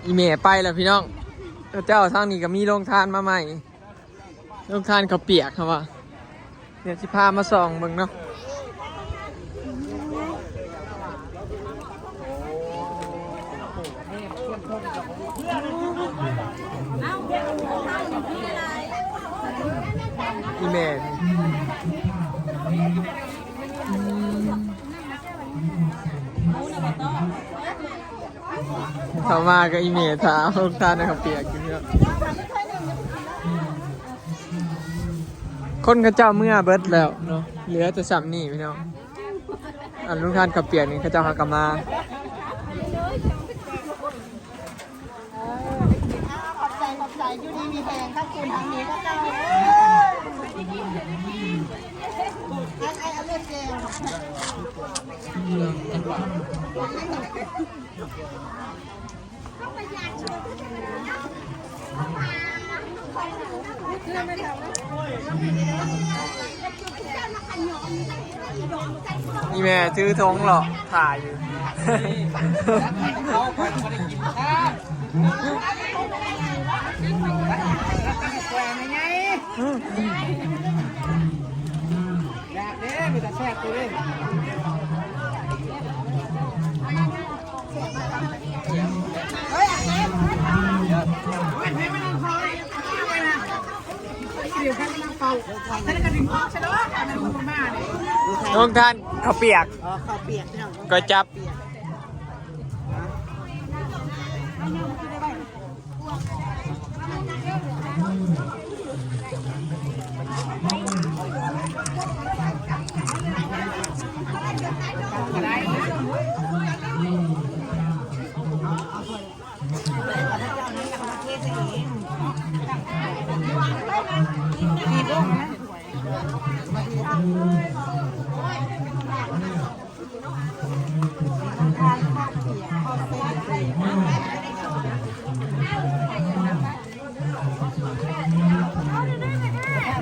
ອີ່ແມ່ໄປແລ້ວພີ່ນ້ອງ. ເຂົາເຈົ້າທາງນີ້ກໍມີໂຮງທານມາໃໝ່ ໂຮງທານເຂົ້າປຽກເຂົາວ່າ. ດຽວຊິພາມາສ່ອງເບິ່ງເນາະ. ອີ່ແມ່ ເຂົ້າມາກໍອີ່ແມ່ຖ້າໂຮງທານເຂົ້າປຽກຢູ່ເນາະ. ຄົນເຂົາເຈົ້າເມືອເບິດແລ້ວເນາະ ເຫຼືອແຕ່ສ່ຳນີ້ພີ່ນ້ອງ. ອັນໂຮງທານເຂົ້າປຽກນີ້ເຂົາເຈົ້າຫາກໍມາ. ຂອບໃຈ ຂອບໃຈ ຢູ່ດີມີແຮງ ທັງຄຸນທັງນີ້ກໍເຈົ້າ ເອີ ເອົາ ເອົາເລືອດແກງ. ອີ່ແມ່ຖືຖົງເລາະຖ້າຢູ່. ຢາກເດ້ ເປັນຕາແຊບຢູ່ເດ້. ໂຮງທານເຂົ້າປຽກ ເອີ ເຂົ້າປຽກ ພີ່ນ້ອງ ກໍຈັບ ເຂົ້າປຽກ.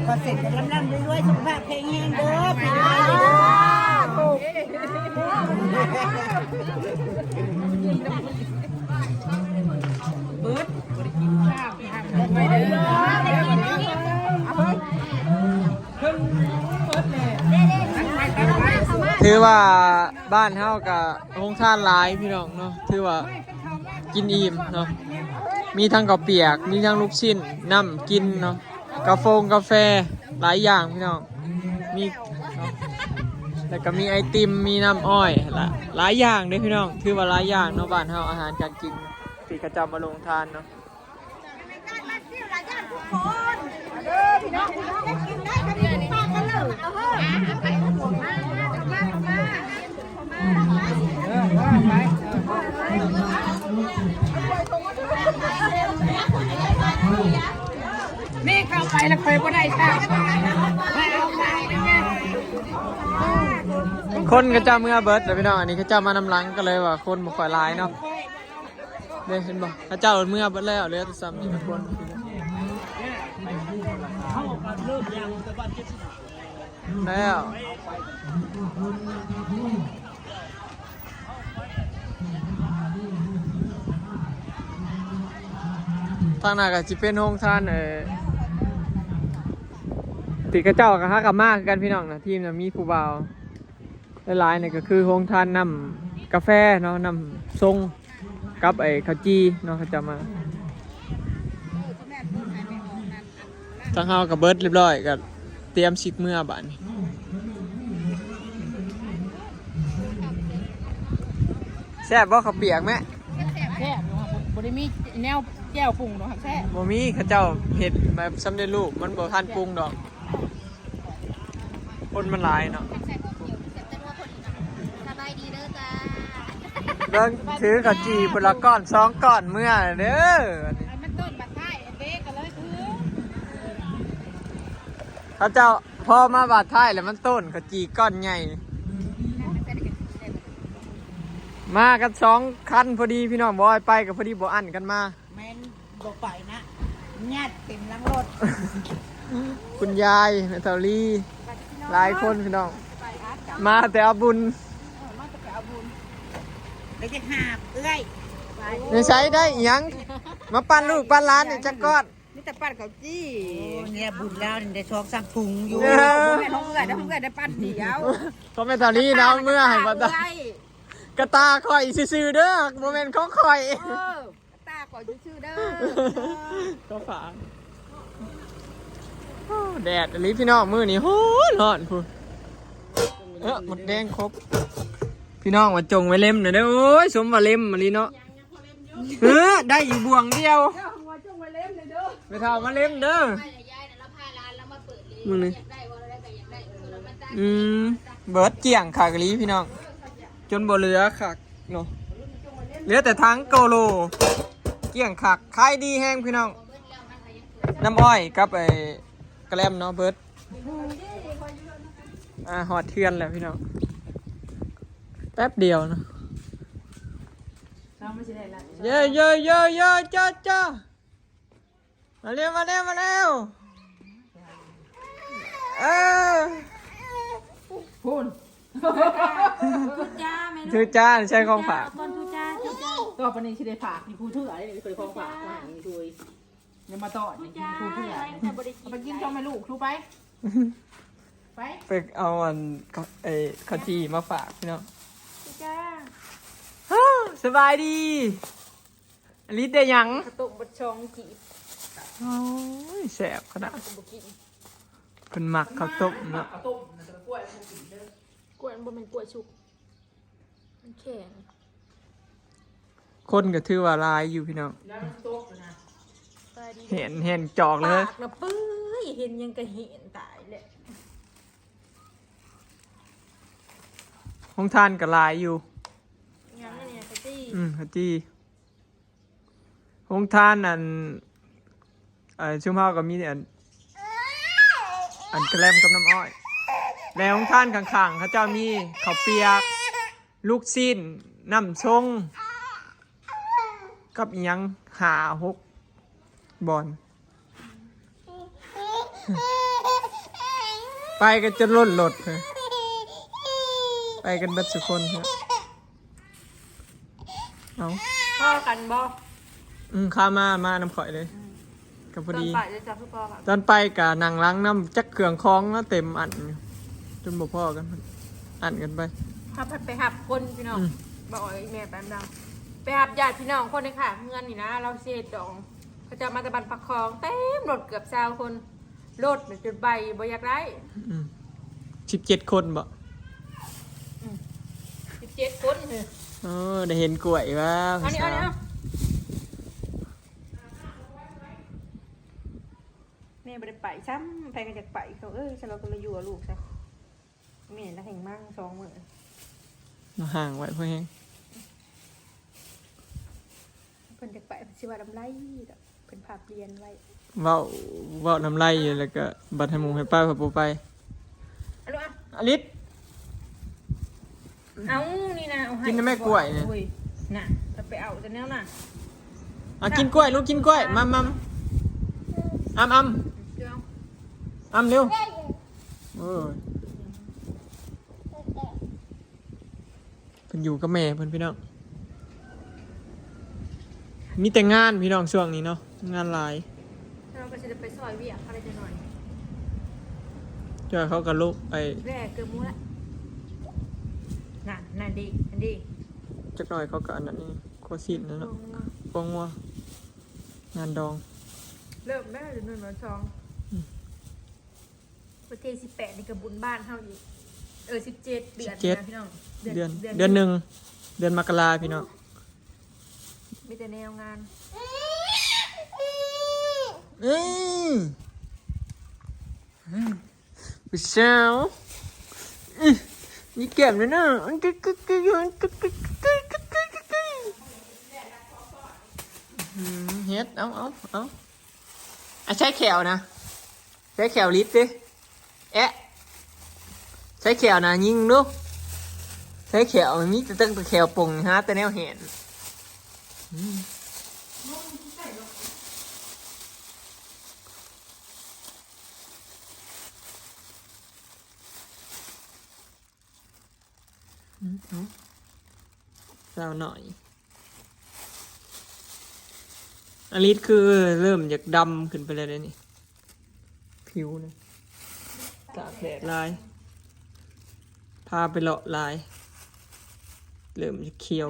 ຂໍເສດໃຫ້ລ່ຳໆລວຍໆ ສຸຂະພາບແຂງແຮງເດີ ປີໃໝ່. ເບິດ ບໍ່ໄດ້ກິນຂ້າວ ທາງໄປເດີ. ຖືວ່າບ້ານເຮົາກະໂຮງທານຫຼາຍພີ່ນ້ອງເນາະ ຖືວ່າກິນອີ່ມເນາະ ມີທັງເຂົ້າປຽກ ມີທັງລູກຊິ້ນ ນ້ຳກິນເນາະ ກາຟົງກາແຟ ຫຼາຍຢ່າງພີ່ນ້ອງ ມີເນາະ ແລ້ວກະມີໄອຕິມ ມີນ້ຳອ້ອຍ ຫຼາຍຢ່າງເດ້ພີ່ນ້ອງ ຖືວ່າຫຼາຍຢ່າງເນາະ ບ້ານເຮົາ ອາຫານການກິນທີ່ເຂົາເຈົ້າມາລົງທານເນາະ. ນີ້ເຂົ້າໄປແລ້ວຂ້ອຍບໍ່ໄດ້ຕາມ ຄົນເຂົາເຈົ້າເມືອເບິດແລ້ວພີ່ນ້ອງ ອັນນີ້ເຂົາເຈົ້າມານຳຫຼັງ ກໍເລີຍວ່າຄົນບໍ່ຄ່ອຍຫຼາຍເນາະ. ເດ້ ເຫັນບໍ່ ເຂົາເຈົ້າເມືອເບິດແລ້ວ ເຫຼືອແຕ່ສ່ຳນີ້ລະຄົນ ແລ້ວ ທາງໜ້າກໍຊິເປັນໂຮງທານ ເອີ ທີ່ເຂົາເຈົ້າກໍຫາກັບມາຄືກັນ ພີ່ນ້ອງນະ ທີມນະ ມີຜູ້ບ່າວ ຫຼາຍໆນີ້ກໍຄືໂຮງທານນ້ຳກາແຟເນາະ ນ້ຳຊົງກັບໄອ້ເຂົ້າຈີ່ເນາະ ເຂົາເຈົ້າມາ. ທາງເຮົາກໍເບິດຮຽບຮ້ອຍ ກໍຕຽມຊິກເມືອບາດນີ້. ແຊບບໍ່ເຂົ້າປຽກແມ່? ແຊບຢູ່ ບໍ່ ບໍ່ໄດ້ມີແນວແຈ່ວປຸງດອກ ແຊບ. ບໍ່ມີ ເຂົາເຈົ້າເຮັດແບບສຳເລັດຮູບ ມັນບໍ່ທັນປຸງດອກ. ຄົນມັນຫຼາຍເນາະ. ສະບາຍດີເດີຈ້າ. ເບິ່ງ ຖືເຂົ້າຈີ່ພຸ້ນລະ ກ້ອນສອງກ້ອນເມືອເດີ. ມັນຕົ້ນບາດທ້າຍເດ້ ກໍເລີຍຖື ເຂົາເຈົ້າພໍມາບາດທ້າຍແລ້ວ ມັນຕົ້ນເຂົ້າຈີ່ກ້ອນໃຫຍ່. ມາກັນສອງຄັນພໍດີພີ່ນ້ອງ ບໍ່ອອຍໄປກໍພໍດີບໍ່ອັ້ນກັນມາ. ແມ່ນບໍ່ໄປນະ ຍາດເຕັມຫຼັງລົດ. ຄຸນຍາຍ ແມ່ເຖົ້າລີ ຫຼາຍຄົນພີ່ນ້ອງ ມາແຕ່ເອົາບຸນ ເອີ ມາແຕ່ໄປເອົາບຸນ ໄປຈັກຫາບເອື້ອຍ. ໃນໃຊ້ໄດ້ອີ່ຫຍັງ ມາປັ້ນລູກປັ້ນຫຼານນີ້ຈັກກ້ອນ ມີແຕ່ປັ້ນເຂົ້າຈີ່. ໂອ້ ນີ້ແຫຼະບຸນລາວນີ້ໄດ້ສອງສາມຖົງຢູ່. ເອີ ບໍ່ແມ່ນຂອງເອື້ອຍເດີ ຂອງເອື້ອຍໄດ້ປັ້ນດຽວ. ຂອງແມ່ເຖົ້າລີນະ ເອົາເມືອໃຫ້ບໍ່ຕາ ກະຕາຂ້ອຍຊື່ໆເດີ ບໍ່ແມ່ນຂອງຂ້ອຍ. ເອີ ຕາຂ້ອຍຊື່ໆເດີ ຂອງຝາກ. ໂອ້ ແດດອີ່ຫຼີພີ່ນ້ອງ ມື້ນີ້ຮ້ອນໆພຸ້ນ. ເອີ ມົດແດງຄົບ ພີ່ນ້ອງວ່າຈົ່ງໄວ້ເລັມແດ່ເດີ. ໂອ້ຍ ສົມວ່າເລັມອີ່ຫຼີເນາະ. ເອີ ໄດ້ຢູ່ບ່ວງດຽວ ແມ່ເຖົ້າມາເລັມເດີ. ມື້ນີ້ ອືມ ເບິດກ້ຽງຄັກອີ່ຫຼີພີ່ນ້ອງ ຈົນບໍ່ເຫຼືອຄັກເນາະ ເຫຼືອແຕ່ຖັງໂກໂລ ກ້ຽງຄັກ ຂາຍດີແຮງພີ່ນ້ອງ. ນ້ຳອ້ອຍກັບໄອ້ກະແລັມເນາະ ເບິດ. ອ່າ ຮອດເຮືອນແລ້ວພີ່ນ້ອງ ແປັບດຽວເນາະ. ເຢ້ ເຢ້ ເຢ້ ເຢ້ ເຢ້ ຈ້າ ຈ້າ ມາເລັວ ມາເລັວ ມາເລັວ. ເອີ ພຸ້ນ ທູດຈ້າແມ່ລູກ ທູດຈ້າ ໃຊ້ຂອງຝາກ ເອົາກ່ອນ ທູດຈ້າ ຊຸດຈ້າ. ຕໍ່ໄປນີ້ຊິໄດ້ຝາກທີ່ຜູ້ຖື ອັນນີ້ເຄີຍຂອງຝາກມາໃຫ້ຊ່ວຍ ຢ່າມາຕ້ອນ ທູດຈ້າ ຜູ້ເພື່ອນ ໃຫ້ແຕ່ບໍ່ໄດ້ກິນ ໄປກິນ ໄປ ເຈົ້າແມ່ລູກ ຊູໄປ ໄປ ໄປເອົາອັນ ເອີ ເຂົ້າຈີ່ມາຝາກພີ່ນ້ອງ ເຈົ້າ ສະບາຍດີ. ອາລິດໄດ້ຫຍັງ? ເຂົ້າຕົ້ມເບິດສອງກີບ. ໂອ້ຍ ແຊບຂະໜາດ ເຮົາກໍບໍ່ກິນ ເພິ່ນມັກເຂົ້າຕົ້ມເນາະ. ເຂົ້າຕົ້ມນະ ແຕ່ກ້ວຍມັນບໍ່ກິນເດີ ກ້ວຍມັນບໍ່ແມ່ນກ້ວຍສຸກ ມັນແຂງ. ຄົນກໍຖືວ່າຫຼາຍຢູ່ພີ່ນ້ອງ ແລ້ວມັນຕົກຢູ່ນະ ແຫນ ແຫນຈອກເລີຍ ປາກນະເປື່ອຍ ເຫັນຫຍັງກໍເຫັນ ຕາຍແລ້ວ. ໂຮງທານກໍຫຼາຍຢູ່ ຫຍັງອັນນີ້ ຂະຈີ່ ອືມ ຂະຈີ່. ໂຮງທານອັນ ເອີ ຊຸມເຮົາກໍມີອັນ ອັນກະແລັມກັບນ້ຳອ້ອຍ ແລະໂຮງທານຂ້າງໆ ເຂົາເຈົ້າມີເຂົ້າປຽກ ລູກຊີ້ນ ນ້ຳຊົງ ກັບອີ່ຫຍັງ ຫ້າຫົກບ່ອນ ໄປກັນຈົນລົ້ນລົດ ໄປກັນເບິດສູ່ຄົນ. ເອົາ ພໍກັນບໍ່? ອືມ ຄາມາ ມານຳຂ້ອຍເລີຍ ອືມ ກໍພໍດີ. ຕອນໄປເດີ ຈັບຄືພໍກັນ ຕອນໄປກໍນັ່ງຫຼັງນຳ ຈັກເຄື່ອງຂອງເນາະ ເຕັມອັນຢູ່ ຈົນບໍ່ພໍກັນ ອັນກັນໄປ. ເຮົາພັດໄປຮັບຄົນພີ່ນ້ອງ ອືມ ບໍ່ອອຍ ອີແມ່ໄປນຳ ໄປຮັບຍາດພີ່ນ້ອງຄົນໃນຂ້າງເຮືອນນີ້ນະ ລາວຊິເຮັດດອງ ເຂົາເຈົ້າມາແຕ່ບ້ານປາກຂອງ ເຕັມລົດເກືອບຊາວຄົນ. ລົດນະຈົນໄປບໍ່ຢາກໄດ້ ອືມ ສິບເຈັດຄົນບໍ? ອືມ ສິບເຈັດຄົນ. ເອີ ໄດ້ເຫັນກ້ວຍວ່າ ເອົານີ້ ເອົານີ້ ເອົາ ແມ່ບໍ່ໄດ້ໄປຊ້ຳ ໃຜກໍຢາກໄປ ເຂົາເອີຍ ສະເຮົາກໍມາຢູ່ກັບລູກຊະ. ແມ່ນລະແຮ່ງມາສອງມື້ ມາຫ້າງໄວ້ພໍແຮງ ເພິ່ນຈະໄປ ເພິ່ນຊິວ່ານຳໄລດອກ ເພິ່ນພາປ່ຽນໄວ້. ເວົ້າ ເວົ້ານຳໄລຢູ່ ແລ້ວກໍບັດໃຫ້ໝູ່ໃຫ້ປ້າເພິ່ນບໍ່ໄປ. ອາລິດ ເອົານີ້ນະ ເອົາໃຫ້ ກິນນຳແມ່ກ້ວຍນີ້ ໂອ້ຍ ນະ ໄປເອົາແຕ່ແນວນະ ອາ ກິນກ້ວຍລູກ ກິນກ້ວຍ ມຳ ມຳ ອຳ ອຳ ອຳເລັວ. ໂອ້ຍ ເພິ່ນຢູ່ກັບແມ່ເພິ່ນພີ່ນ້ອງ ມີແຕ່ງານພີ່ນ້ອງ ຊ່ວງນີ້ເນາະ ງານຫຼາຍ. ເຮົາກໍຊິໄດ້ໄປຊ່ອຍວຽກເຂົາໄດ້ຈັກໜ້ອຍ ເຈົ້າເຂົາກໍລຸກໄປແວ່ເກືອບໝູ່ລະ ນັ້ນ ນັ້ນເດ້ ນັ້ນເດ້ ຈັກໜ້ອຍເຂົາກໍອັນນັ້ນນີ້ ຄົວຊີ້ນນັ້ນເນາະ ຄົວງົວ ຄົວງົວ ງານດອງ ເລີ່ມແລ້ວເດືອນໜຶ່ງເດືອນສອງ ອືມ. ວັນທີສິບແປດນີ້ກໍບຸນບ້ານເຮົາອີກ ເອີ ສິບເຈັດ ເດືອນ ສິບເຈັດ ພີ່ນ້ອງ ເດືອນ ເດືອນ ເດືອນ ເດືອນໜຶ່ງ ເດືອນ ເດືອນມັກກະລາພີ່ນ້ອງ ມີແຕ່ແນວງານ ອືມ ອືມ ຜູ້ສາວ ອືມ ມີແກ້ມແລ້ວເນາະ ອືມ ເຮັດ ເອົາ ເອົາ ເອົາ ອາ ໃຊ້ແຂ້ວນະ ໃຊ້ແຂ້ວລິດຕິ ແອະ ໃຊ້ແຂ້ວນະ ຍິງດູ ໃຊ້ແຂ້ວ ມີແຕ່ຕັ້ງແຕ່ແຂ້ວປົງ ຫາແຕ່ແນວແຫນ ອືມ ອືມ ເອົາ ສາວໜ້ອຍ ອາລິດຄືເລີ່ມຢາກດຳຂຶ້ນໄປແລ້ວເດ້ນີ້ ຜິວນີ້ ຕາກແດດຫຼາຍ ພາໄປເລາະຫຼາຍ ເລີ່ມຢາກຂຽວ.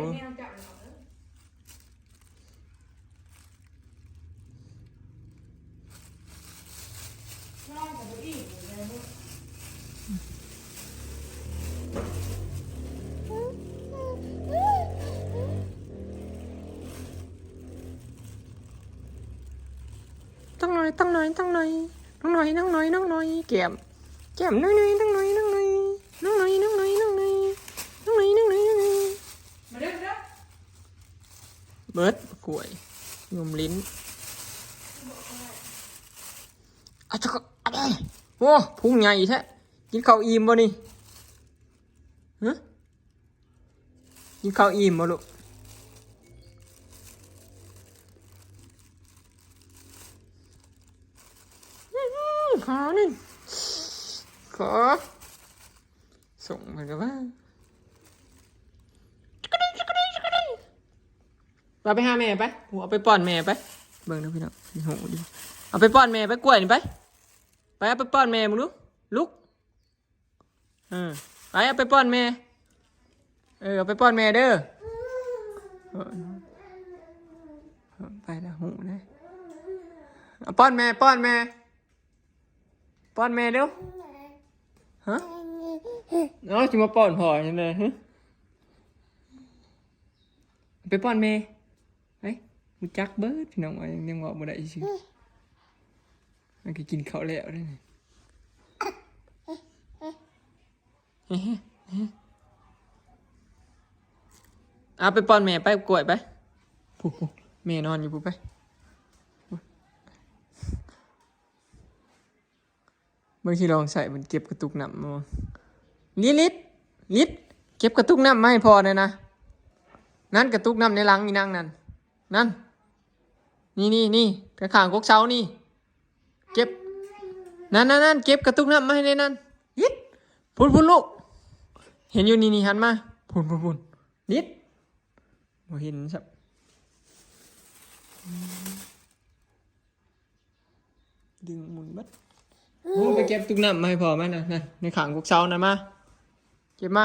ຕັ້ງໜ້ອຍ ຕັ້ງໜ້ອຍ ຕັ້ງໜ້ອຍ ນ້ອງໜ້ອຍ ນ້ອງໜ້ອຍ ນ້ອງໜ້ອຍ ແກ້ມ ແກ້ມ ນ້ອງໜ້ອຍ ນ້ອງໜ້ອຍ ນ້ອງໜ້ອຍ ນ້ອງໜ້ອຍ ນ້ອງໜ້ອຍ ນ້ອງໜ້ອຍ ນ້ອງໜ້ອຍ ນ້ອງໜ້ອຍ ມາເດີ ມາເດີ ເບິດ ກວຍ ຫຍຸ່ມລິ້ນ ອາຈະກະ ໂອ້ ພຸງໃຫຍ່ແທ້ ກິນເຂົ້າອີ່ມບໍ່ນີ້? ຮະ? ກິນເຂົ້າອີ່ມບໍ່ລູກ? ຂໍໜຶ່ງ ຂໍ ສົ່ງເພິ່ນກະວ່າ ໄປ ໄປຫາແມ່ໄປ ເອົາໄປປ້ອນແມ່ໄປ ເບິ່ງເດີພີ່ນ້ອງ ເອົາໄປປ້ອນແມ່ໄປ ກວຍນີ້ໄປ ໄປ ເອົາໄປປ້ອນແມ່ເບິ່ງດູ ລຸກ. ເອີ ໄປ ເອົາໄປປ້ອນແມ່ ເອີ ເອົາໄປປ້ອນແມ່ເດີ ໄປລະ ຮູ້ເດ້ ເອົາປ້ອນແມ່ ປ້ອນແມ່ ປ້ອນແມ່ເດີ ຮະ ເອົາ ຊິມາປ້ອນພໍ່ຈັ່ງໃດ ຮະ ເອົາໄປປ້ອນແມ່ ໄປ ຮູ້ຈັກເບິດ ພີ່ນ້ອງ ຍັງເວົ້າບໍ່ໄດ້ຊື່ ມັນກະກິນເຂົ້າແລ້ວເດ້ນີ້ ເອົາໄປປ້ອນແມ່ໄປ ກວຍໄປ ພຸ້ນໆ ແມ່ນອນຢູ່ພຸ້ນ ໄປ. ເບິ່ງຊິລອງໃສ່ ມັນເກັບກະຕຸກນ້ຳມາ ລິດ ລິດ ລິດ ເກັບກະຕຸກນ້ຳມາໃຫ້ພໍ່ແດ່ນະ ນັ້ນ ກະຕຸກນ້ຳໃນຫຼັງອີນາງນັ້ນ ນັ້ນ ນີ້ໆໆ ຂ້າງໆ ກົກເສົານີ້ ເກັບ ນັ້ນໆໆ ເກັບກະຕຸກນ້ຳມາໃຫ້ແດ່ນັ້ນ ລິດ ພຸ້ນໆ ລູກ ເຫັນຢູ່ນີ້ໆ ຫັນມາ ພຸ້ນໆໆ ລິດ ບໍ່ເຫັນຊ້ຳ ດຶງໝູນເບິດ ໂອ້ ໄປເກັບຕຸກນ້ຳມາໃຫ້ພໍ່ມັນນະ ນັ້ນ ໃນຂ້າງກົກເສົານັ້ນ ມາ ເກັບມາ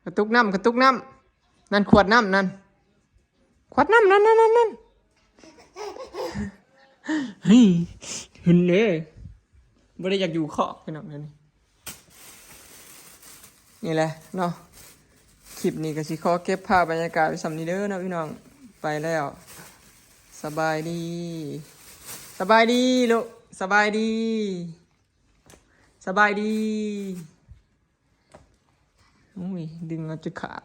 ກະຕຸກນ້ຳ ກະຕຸກນ້ຳ ນັ້ນ ຂວດນ້ຳນັ້ນ ຂວດນ້ຳນັ້ນ ນັ້ນ ນັ້ນ ນັ້ນ ເຮີ້ຍ ເຫັນເດ້ ບໍ່ໄດ້ຢາກຢູ່ຄອກພີ່ນ້ອງ ດຽວນີ້ ນີ້ແຫຼະເນາະ ຄລິບນີ້ກະຊິຂໍເກັບພາບບັນຍາກາດໄວ້ສ່ຳນີ້ເດີເນາະພີ່ນ້ອງ ໄປແລ້ວ ສະບາຍດີ ສະບາຍດີລູກ ສະບາຍດີ ສະບາຍດີ ໂອ້ຍ ດຶງເອົາຈົນຂາດ.